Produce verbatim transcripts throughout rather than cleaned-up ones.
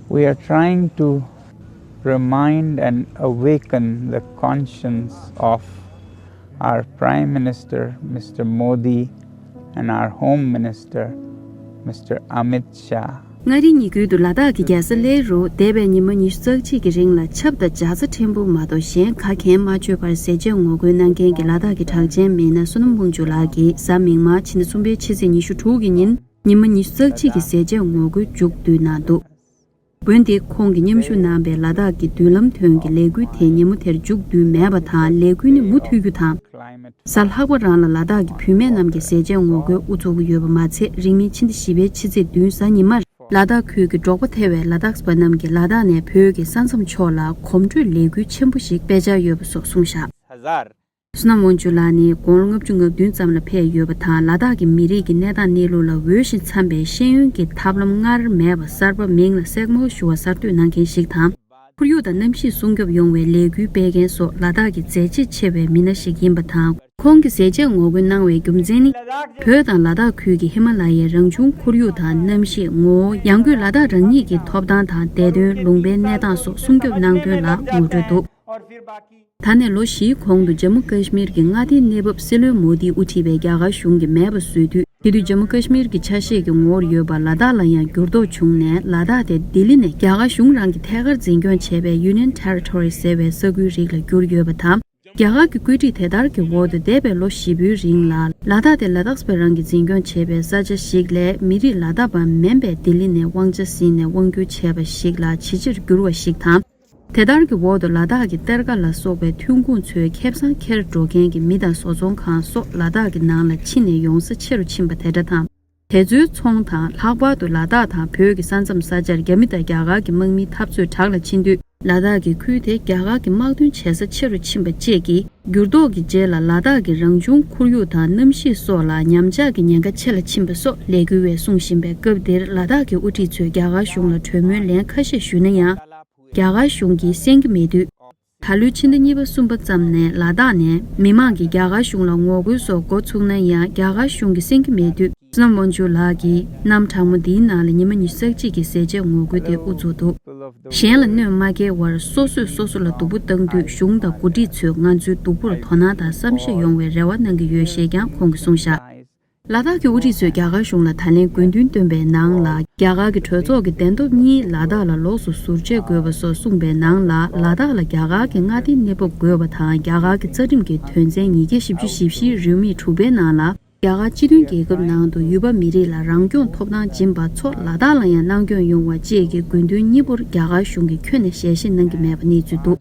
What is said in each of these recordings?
We are trying to remind and awaken the conscience of our Prime Minister, Mister Modi, and our Home Minister, Mister Amit Shah. མངའ་རིས་ཉིན་དགུན་དུ་ལ་དྭགས་ཀྱི་རྒྱལ་ས་ལེ་རུ་འདས་པའི་ཉི་མ་ཉི་ཤུ་རྩ་གཅིག་གི་རིང་ལ་ཆབ་དང་ཇ་ཚ་ཕྲན་བུ་མ་གཏོགས་གཞན་ག་གེ་མ་མཆོད་པར་ཟས་བཅད་ངོ་རྒོལ་གནང་མཁན་གྱི་ལ་དྭགས་ཀྱི་གྲགས་ཅན་མི་སྣ་བསོད་ནམས་དབང་ཕྱུག་ལགས་ཀྱིས་གཟའ་མིག་དམར་ཕྱི་ཟླ་གསུམ་པའི་ཕྱི་ཚེས་ཉི་ཤུ་དྲུག་གི་ཉིན་ཉི་མ་ཉི་ཤུ་རྩ་གཅིག་གི་ཟས་བཅད་ངོ་རྒོལ་མཇུག་བསྡུས་གནང་འདུག་འོན་ཏེ་ཁོང་གིས་མཉམ་ཞུགས་གནང་པའི་ལ་དྭགས་ཀྱི་མདུན་ལམ་ཐོན་གྱི་ལས་འགུལ་དེ་ཉིན་མོ་དེར་མཇུག་བསྡུས་མེད་པ་དང་ལས་འགུལ་ནི་མུ་མཐུད་རྒྱུ་དང་། གཟའ་ལྷག་པ་རང་ལ་ལ་དྭགས་ཀྱི་བུད་མེད་རྣམས་ཀྱི་ཟས་བཅད་ངོ་རྒོལ་དབུ་འཛུགས་ཀྱི་ཡོད་པ་མ་ཚད། རིང་མིན་ཕྱི་ཟླ་བཞི་པའི་ཕྱི་ཚེས་བདུན་གཟའ་ཉི་མར་ལ་དྭགས་ཁུལ་གྱི་འབྲོག་པ་ཐེ་བའི་ལ་དྭགས་པ་རྣམས་ཀྱིས་ལ་དྭགས་ནས་བོད་ཀྱི་ས་མཚམས་ཕྱོགས་ལ་གོམ་བགྲོད་ལས་འགུལ་ཆེན་པོ་ཞིག་སྤེལ་འཆར་ཡོད་པ་སོགས་གསུངས་བཞག་བསོད་ནམས་དབང་ཕྱུག་ལགས་ནི་དགུང་ལོ་ལྔ་བཅུ་ང་བདུན་ཙམ་ལ་ཕེབས་ཡོད་པ་དང་། ལ་དྭགས་ཀྱི་མི་རིགས་ཀྱི་གནས་སྟངས་གནས་ལུགས་ལ་འོས་ཤིང་འཚམ་པའི་ཤེས་ཡོན་གྱི་ཐབས་ལམ་སྔར་མེད་པ་གསར་པ་མིང་ལ་གསེར་དམར་ཞུ་བ་གསར་གཏོད་གནང་མཁན་ཞིག་དང་། ཁོར་ཡུག་དང་གནམ་གཤིས་སྲུང་སྐྱོབ་ཡོང་བའི་ལས་འགུལ་སྤེལ་མཁན་སོགས་ལ་དྭགས་ཀྱི་མཛད་རྗེས་ཆེ་བའི་མི་སྣ་ཞིག་ཡིན་པ་དང་། ཁོང་གིས་ཟས་བཅད་ངོ་རྒོལ་གནང་བའི་རྒྱུ་མཚན་ནི། བོད་དང་ལ་དྭགས་ཁུལ་གྱི་ཧི་མ་ལ་ཡའི་རང་བྱུང་ཁོར་ཡུག་དང་གནམ་གཤིས། ངོ་བོ། ཡང་སྒོས་ལ་དྭགས་རང་ཉིད་ཀྱི་ཐོབ་ཐང་དང་བདེ་དོན། ལུང་པའི་གནས་སྟངས་སོགས་སྲུང་སྐྱོབ་གནང་དོན་ལ་ངོ་སྤྲོད་འདུག་ད་ནས་ལོ་བཞིའི་གོང་དུ་ཇམ་མུ་ཀ་ཤི་མིར་གྱི་མངའ་སྡེའི་གནས་བབ་སྲིད་བློན་མོ་དིས་དབུ་ཁྲིད་པའི་རྒྱ་གར་གཞུང་གིས་མེད་པ་བཟོས་དུས། དེ་དུས་ཇམ་མུ་ཀ་ཤི་མིར་གྱི་ཆ་ཤས་ཀྱི་ངོ་བོར་ཡོད་པ་ལ་དྭགས་ལ་ཡང་འགྱུར་ལྡོག་བྱུང་ནས། ལ་དྭགས་དེ་ལྡི་ལི་ནས་རྒྱ་གར་གཞུང་རང་གིས་ཐད་ཀར་འཛིན་སྐྱོང་བྱས་པའི་Union Territory ཟེར་བའི་ས་ཁུལ་རིགས་ལ་གྱུར་ཡོད་པ་དང་། རྒྱ་གར་གྱི་བཀོད་སྒྲིག་དེ་ལྟར་གྱི་འོག་ཏུ་འདས་པའི་ལོ་བཞི་པོའི་རིང་ལ་ལ་དྭགས་དེ་ལ་དྭགས་པ་རང་གིས་འཛིན་སྐྱོང་བྱེད་པའི་ས་ཆ་ཞིག་ལས། མི་རིགས་ལ་དྭགས་པ་མིན་པས་ལྡི་ལི་ནས་དབང་ཆ་ཟིན་ནས་དབང་བསྒྱུར་བྱས་པ་ཞིག་ལ་ཇེ་ཆེར་གྱུར་བ་ཞིག་དང་། དེ་ལྟར་གྱི་འོག་ཏུ་ལ་དྭགས་ཀྱི་གཏེར་ཁ་ལ་སོགས་པའི་ཐོན་ཁུངས་ཚོའི་ཁེ་བཟང་འཁྱེར་འགྲོ་མཁན་གྱི་མི་དང་བཟོ་ཚོང་ཁང་སོགས་ལ་དྭགས་ཀྱི་ནང་ལ་ཕྱི་ནས་ཡོང་ས་ཆེ་རུ་ཕྱིན་པ་དེ་འདྲ་དང་། དེ་ཚོའི་ཚོང་དང་། ལྷག་པར་དུ་ལ་དྭགས་དང་བོད་ཀྱི་ས་མཚམས་ས་ཆར་རྒྱ་མི་དང་རྒྱ་གར་གྱི་དམག་མིའི་འཐབ་རྩོད་དྲག་ལ་ཕྱིན་དུས། ལ་དྭགས་ཀྱི་ཁུལ་དེ་རྒྱ་གར་གྱི་དམག་དོན་བྱེད་ས་ཆེ་རུ་ཕྱིན་པ་བཅས་ཀྱིས། འགྱུར་ལྡོག་གི་རྗེས་ལ་ལ་དྭགས་ཀྱི་རང་བྱུང་ཁོར་ཡུག་དང་གནམ་གཤིས་སོགས་ལ་ཉམས་ཆག་གི་ཉེན་ཁ་ཆེ་ལ་ཕྱིན་པ་སོགས་ལས་འགུལ་བས་གསུང་བཞིན་པའི་སྐབས་འདིར། ལ་དྭགས་ཀྱི་དབུ་ཁྲིད་ཚོས་རྒྱ་གར་གཞུང་ལ་གྲོས་མོལ་ལན་ཁ་ཤས་ཞུས་ན་ཡང་། རྒྱ་གར་གཞུང་གིས་གསན་གྱི་མེད་དུས། ད་ལོའི་ཕྱི་ཟླ་གཉིས་པ་གསུམ་པ་ཙམ་ནས་ལ་དྭགས་ནས་མི་མང་གིས་རྒྱ་གར་གཞུང་ལ་ངོ་རྒོལ་སོགས་འགོ་ཚུགས་ན་ཡང་། རྒྱ་གར་གཞུང་གིས་གསན་གྱི་མེད་དུས། བསོད་ནམས་དབང་ཕྱུག་ལགས་ཀྱིས་གནམ་གྲང་མོ་འདིའི་ནང་ལ་ཉི་མ་ཉི་ཤུ་རྩ་གཅིག་གི་ཟས་བཅད་ངོ་རྒོལ་དེ་དབུ་བཙུགས་འདུག་གཞན་ལ་གནོད་མ་སྐྱེལ་བར་སོ་སོས་སོ་སོ་ལ་སྡུག་པོ་བཏང་དུས། གཞུང་དང་འགོ་ཁྲིད་ཚོས་ང་ཚོའི་སྡུག་པོར་དོ་སྣང་དང་བསམ་ཤེས་ཡོང་བའི་རེ་བ་གནང་གི་ཡོད་ཞེས་ཀྱང་ཁོང་གིས་གསུངས་བཞག་ལ་དྭགས་ཀྱི་དབུ་ཁྲིད་ཚོས་རྒྱ་གར་གཞུང་ལ་ད་ལན་དགོས་འདུན་བཏོན་པའི་ནང་ལ། རྒྱ་གར་གྱི་གྲོས་ཚོགས་ཀྱི་གདན་ཐོབ་གཉིས་ལ་དྭགས་ལ་ལོགས་སུ་ཟུར་བཅད་དགོས་པ་སོགས་གསུངས་པའི་ནང་ལ། ལ་དྭགས་ལ་རྒྱ་གར་གྱི་མངའ་སྡེའི་གནས་བབ་དགོས་པ་དང་། རྒྱ་གར་གྱི་རྩ་ཁྲིམས་ཀྱི་དོན་ཚན་ཉིས་བརྒྱ་བཞི་བཅུ་ཞེ་བཞིའི་རེའུ་མིག་དྲུག་པའི་ནང་ལ། རྒྱ་གར་སྤྱི་མཐུན་རྒྱལ་ཁབ་ནང་དུ་ཡུལ་པ་མི་རིགས་ལ་རང་སྐྱོང་ཐོབ་ཐང་སྦྱིན་པ་ཚོ་ལ་དྭགས་ལ་ཡང་གནང་སྐྱོང་ཡོང་བ་བཅས་ཀྱི་དགོས་འདུན་གཉིས་པོར་རྒྱ་གར་གཞུང་གིས་ཁྱོན་ནས་ཞལ་བཞེས་གནང་གི་མེད་པ་གནས་ཚུལ་འདུག་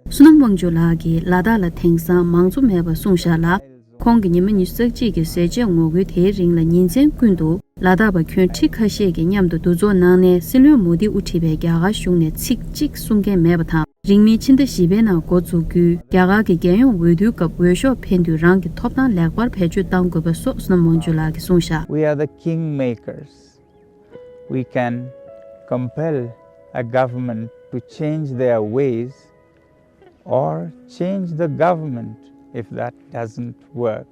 བསོད་ནམས་དབང་ཕྱུག་ལགས་ཀྱིས་ལ་དྭགས་ལ་དེང་སང་མང་གཙོ་མེད་པ་གསུངས་བཞག་ལ། ཁོང་གིས་ཉི་མ་ཉི་ཤུ་རྩ་གཅིག་གི་ཟས་བཅད་ངོ་རྒོལ་དེའི་རིང་ལ་ཉིན་མཚན་ཀུན་ཏུ་ལ་དྭགས་པ་ཁྱོན་ཁྲི་ཁ་ཤས་ཀྱིས་མཉམ་དུ་འདུ་ཚོགས་གནང་ནས། སྲིད་བློན་མོ་དིས་དབུ་ཁྲིད་པའི་རྒྱ་གར་གཞུང་ནས་ཚིག་གཅིག་གསུང་མཁན་མེད་པ་དང་། རིང་མིན་ཕྱི་ཟླ་བཞི་པའི་ནང་འགོ་འཛུགས་རྒྱུའི་རྒྱ་གར་གྱི་རྒྱལ་ཡོངས་འོས་བསྡུའི་སྐབས་འོས་ཤོག་འཕེན་དུས་རང་གི་ཐོབ་ཐང་ལེགས་པར་བེད་སྤྱོད་གཏང་དགོས་པ་སོགས་བསོད་ནམས་དབང་ཕྱུག་ལགས་ཀྱིས་གསུངས་བཞག We are the king makers. We can compel a government to change their ways or change the government if that doesn't work.